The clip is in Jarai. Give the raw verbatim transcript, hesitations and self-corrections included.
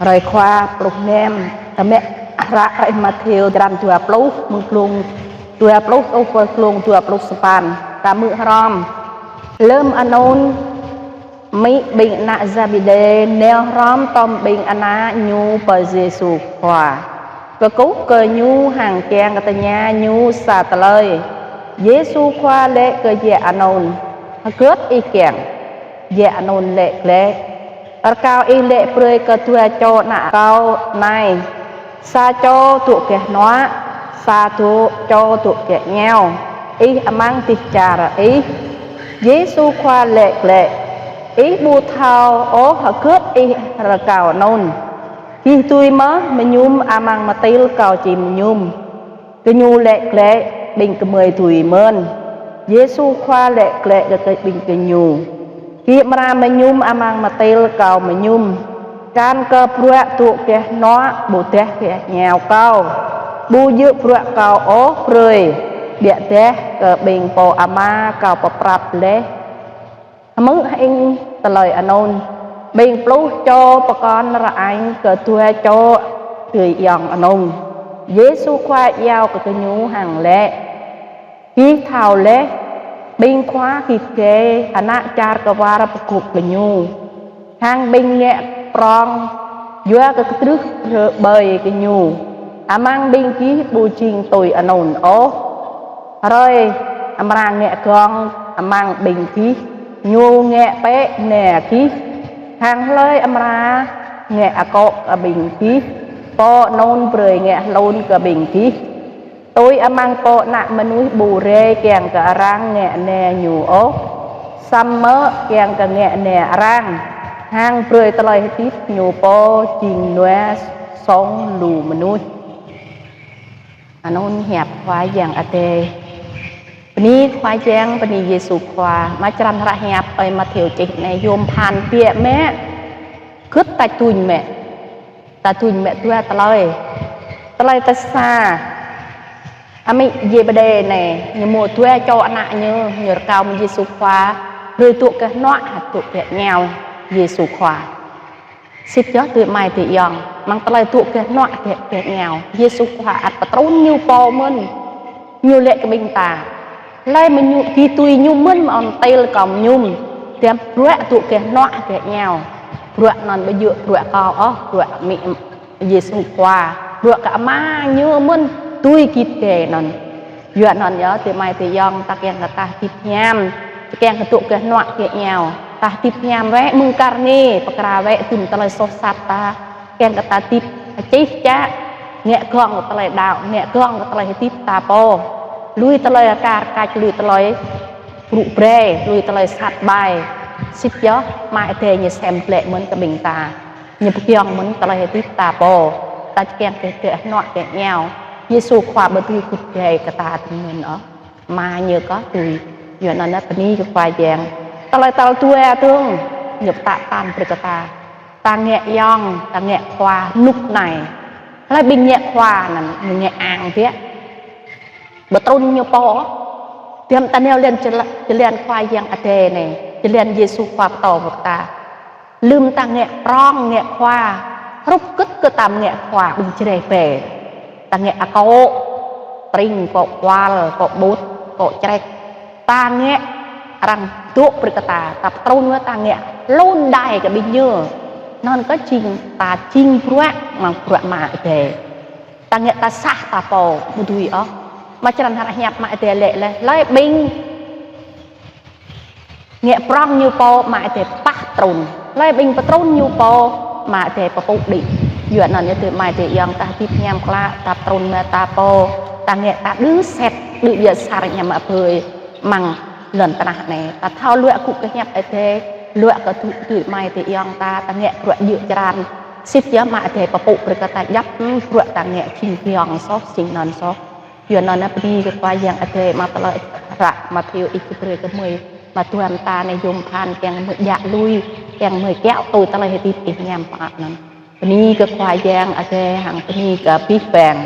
Hrơi Khua pluh năm, ta mă hră Ơi Matthêô črăn dua pluh, mơ̆ng glông dua pluh truh pơ glông dua pluh sapăn. Ta hmư̆ hrŏm. Lơm anŭn, amĭ ƀing ană Zêbêđê nao hrŏm tom ƀing ană ñu pơ Yêsu Khua, kơkuh kơ Ñu hăng kiăng kơ tơña Ñu sa tơlơi. Yêsu Khua laĭ kơ jă anŭn: Hơgĕt ih kiăng? Jă anŭn laĭ glaĭ: Rơkâo ih laĭ brơi kơ dua čô ană kâo anai, sa čô dŏ gah hnuă, sa čô dŏ gah rơngiao. Ih amăng dêh čar ih? Yêsu Khua laĭ glaĭ: Ih ƀu thâo ôh hơgĕt ih rơkâo anŭn. Gih dưi mơ̆ mơñum amăng mơtil kâo či mơñum? Gơñu laĭ glaĭ: Ƀing gơmơi dưi mơ̆n. Yêsu Khua laĭ glaĭ kơ ƀing gơñu: Gih amra mơñum amăng mơtil kâo mơñum, kăn kơ bruă dŏ gah hnuă ƀôdah gah rơngiao kâo. Ƀu djơ̆ bruă kâo ôh brơi, biă dah kơ ƀing pô Ama kâo pơprăp laih. Hmư̆ hing tơlơi anŭn, ƀing pluh čô pơkŏn rơañ kơ dua čô adơi ayŏng anŭn. Yêsu Khua iâu kơ gơñu hăng laĭ: Gih thâo laih, ƀing khua git gai ană čar kơwar pơgop gơñu, hăng ƀing ngă prong yua kơ kơdrưh hrơi ƀơi gơñu. Amăng ƀing gih ƀu jing tui anŭn ôh. Hlơi amra ngă gơ̆ng amăng ƀing gih, ñu ngă pĕ neh gih, hăng hlơi amra ngă akŏ kơ ƀing gih, pô anŭn brơi ngă hlŭn kơ ƀing gih. Tui amăng Pô Ană Mơnuih ƀu rai kiăng kơ arăng ngă neh ñu ôh, samơ̆ kiăng kơ ngă neh arăng, hăng brơi tơlơi hơdip ñu pô jing nua song lu mơnuih. Anŭn hiăp Khua Yang Adai. Bơni Khua Yang, bơni Yêsu Khua. Mă črăn hră hiăp Ơi Matthêô čih anai yôm phăn biă mă. Gưt ta tuñ mă. Ta tuñ mă dua tơlơi. Tơlơi tơsa, amĭ Zêbêđê anai, ñu mâo dua čô ană ñu, ñu rơkâo mơ̆ng Yêsu Khua, brơi dŏ gah hnuă, hă dŏ gah rơngiao Yêsu Khua. Sĭt yơh adơi amai adơi ayŏng, amăng tơlơi dŏ gah hnuă gah, gah rơngiao, Yêsu Khua ăt pơtrŭn ñu pô mơ̆n. Ñu laĭ kơ ƀing ta: Hlơi mơñum, gih dưi mơñum mơ̆n amăng mơtil kâo mơñum, dăm bruă dŏ gah hnuă gah rơngiao. Bruă anŭn ƀu djơ̆ bruă kâo ôh, bruă amĭ Yêsu Khua, bruă kơ Ama ñu mơ̆n dưi git gai anŭn. Yua anŭn yơh adơi amai adơi ayŏng, ta kiăng kơ ta hơdip hiam, ta kiăng kơ dŏ gah hnuă gah rơngiao, ta hơdip hiam wơ̆t mơ̆ng kar anai, pơkra wơ̆t tơm tơlơi soh sat ta, kiăng kơ ta hơdip čih čă, ngă gơ̆ng kơ tơlơi đaŏ, ngă gơ̆ng kơ tơlơi hơdip ta pô. Lui tơlơi kar kač, lui tơlơi brŭ brơi, lui tơlơi sat ƀai. Sĭt yơh amai adơi ñu sem glaĭ mơ̆n kơ ƀing ta. Ñu pơgiŏng mơ̆n tơlơi hơdip ta pô. Ta či kiăng kơ gah hnuă gah rơngiao, Yêsu Khua ƀu dưi git gai kơ ta tơm mơ̆n ôh. Mă ñu kơ dưi. Yua anŭn bơni kơ Khua Yang. Tơlơi tal dua dơ̆ng, ñu pơtă tăn brơi kơ ta. Ta ngă ayŏng, ta ngă khua rơnŭk anai. Hlơi ƀing ngă khua anŭn, ñu ngă ang biă. Ƀu trŭn ñu pô. Dăm ta nao lăng jơlan, jơlan Khua Yang Adai anai, jơlan Yêsu Khua pơtô brơi kơ ta. Lơm ta ngă prong, ngă khua, hrup gưt kơ ta ngă khua ƀing Jrai bĕ. Ta ngă akŏ, tring, akŏ kual, akŏ ƀut, akŏ črek. Ta ngă arăng dŏ brơi kơ ta, ta pơtrŭn wơ̆t ta ngă hlŭn đai kơ ƀing ñu. Anŭn kơ jing ta jing bruă, amăng bruă Ama Adai. Ta ngă ta sah ta pô, ƀu dưi ôh. Mă črăn hră hiăp Ama Adai laĭ laih, hlơi ƀing ngă prong ñu pô, Ama Adai pah trŭn. Hlơi ƀing pơtrŭn ñu pô, Ama Adai pơpŭ đĭ. Yua anŭn yơh adơi amai adơi ayŏng, ta hơdip hiam klă, ta pơtrŭn mă ta pô, ta ngă ta đưm set, đưm yơh sar ñăm mă brơi amăng lŏn tơnah anai. Ta thâo luă gŭ kơ hiăp Adai, luă kơ adơi, adơi amai adơi ayŏng ta, ta ngă bruă djơ̆ črăn. Sĭt yơh Ama Adai pơpŭ brơi kơ ta djăp, hm, bruă ta ngă jing giŏng soh, jing anŭn soh. Yua anŭn bơni kơ Khua Yang Adai, mă tơlơi hră Matthêô ih brơi kơ gơmơi, mă dua mơta anai yôm phăn kiăng gơmơi djă lui, kiăng gơmơi kiaŏ tui tơlơi hơdip ih ñăm pơang anŭn. Bơni kơ Khua Yang Adai hăng bơni kơ abih bang.